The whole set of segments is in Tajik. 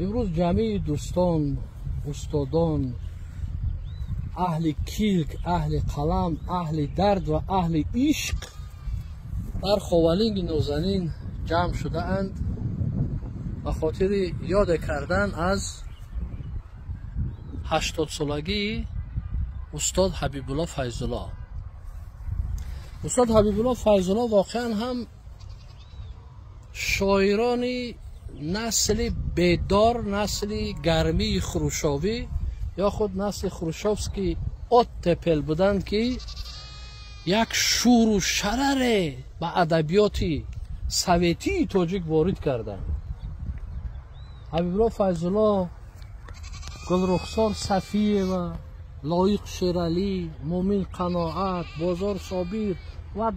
Имрӯз ҷамъи дӯстон, устодон, аҳли килк, аҳли қалам, аҳли дард ва аҳли ишқ дар Ховалинги нозанин ҷамъ шудаанд ба хотири ёде кардан аз 80-солагии устод Ҳабибулло Файзулло. Устод Ҳабибулло Файзулло воқеан ҳам шоирони насли бедор, насли гармии хрушовӣ ё худ насли хрушовский оттепель буданд, ки як шуру шараре ба адабиёти советии тоҷик ворид карданд. Ҳабибулло Файзулло, Гулрухсор Сафиева, Лоиқ Шералӣ, Мумин Қаноат, Бозор Собир ва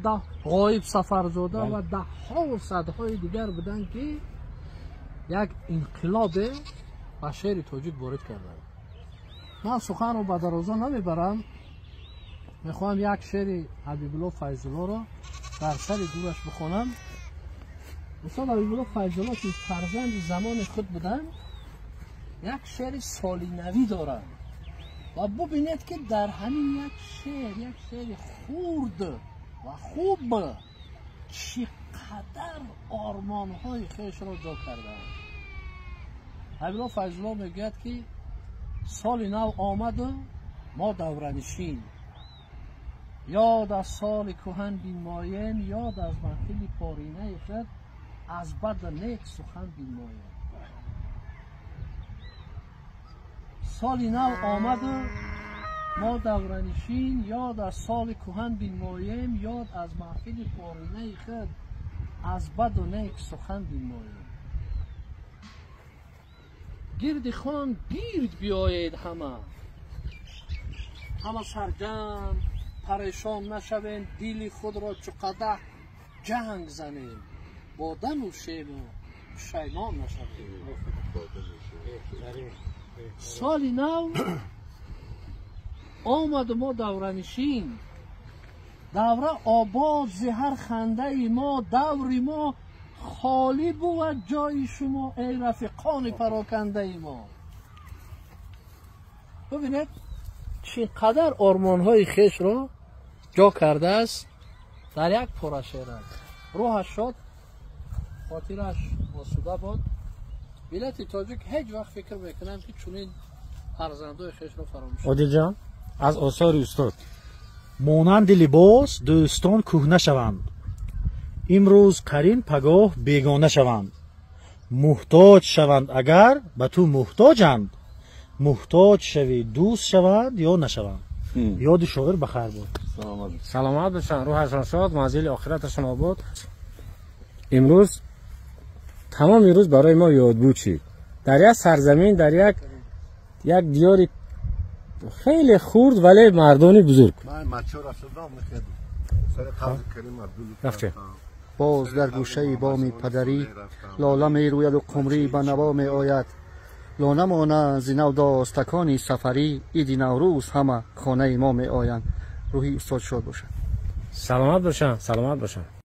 Ғоиб Сафарзода ва даҳҳову садҳои дигар буданд, ки як инқилобе ба шеъри тоҷик ворид карданд. Ман суханро ба дароза намебарам, мехоҳам як шеъри Ҳабибулло Файзуллоро дар сари гӯраш бихонам. Устод Ҳабибулло Файзулло, ки фарзанди замони худ буданд, як шеъри солинавӣ доранд ва бубинед, ки дар ҳамин як шеър, як шеъри хурд ва хуб, чӣ қадар ормонҳои хешро ҷо кардаанд. Ҳабибулло Файзулло мегӯяд, ки соли нав омаду мо давранишин, ёд аз соли кӯҳан бинмоем, ёд аз маҳфили поринаи худ аз баду нек сухан бинмоем. Соли нав омаду мо давранишин, ёд аз соли кӯҳан бинмоем, ёд аз маҳфили поринаи худ аз баду нек сухан бинмоем. Гирди хон гирд биёед ҳама, ҳама сарҷамъ парешон нашавем, дили худро чу қадаҳ ҷанг занем, бода нӯшему пушаймон нашавем. Соли нав омаду мо давранишин, давра обод зи ҳар хандаи мо, даври мо холӣ бувад ҷои шумо, эй рафиқони парокандаи мо. Бубинед, чӣ қадар ормонҳои хешро ҷо кардааст дар як пора шеър. Рӯҳаш шод, хотираш осуда бод. Миллати тоҷик ҳеҷ вақт фикр мекунам, ки чунин фарзандои хешро фаромӯш. Одилҷон, аз осори устод: монанди либос дӯстон кӯҳна шаванд, имрӯз қарин, пагоҳ бегона шаванд, муҳтоҷ шаванд агар ба ту муҳтоҷанд, муҳтоҷ шавӣ дӯст шаванд ё нашаванд. Ёди шоир ба хайр буд. Саломат бошанд, рӯҳашон шод, манзили охираташон обод. Имрӯз тамоми рӯз барои мо ёдбуд шид. Дар як сарзамин, дар як диёри хеле хурд, вале мардони бузург. Боз дар гӯшаи боми падарӣ лола мерӯяду қумрӣ ба наво меояд. Лона монанд зи нав достакони сафарӣ, иди Наврӯз ҳама хонаи мо меоянд. Рӯҳи устод шод бошад. Саломат бошанд, саломат бошанд.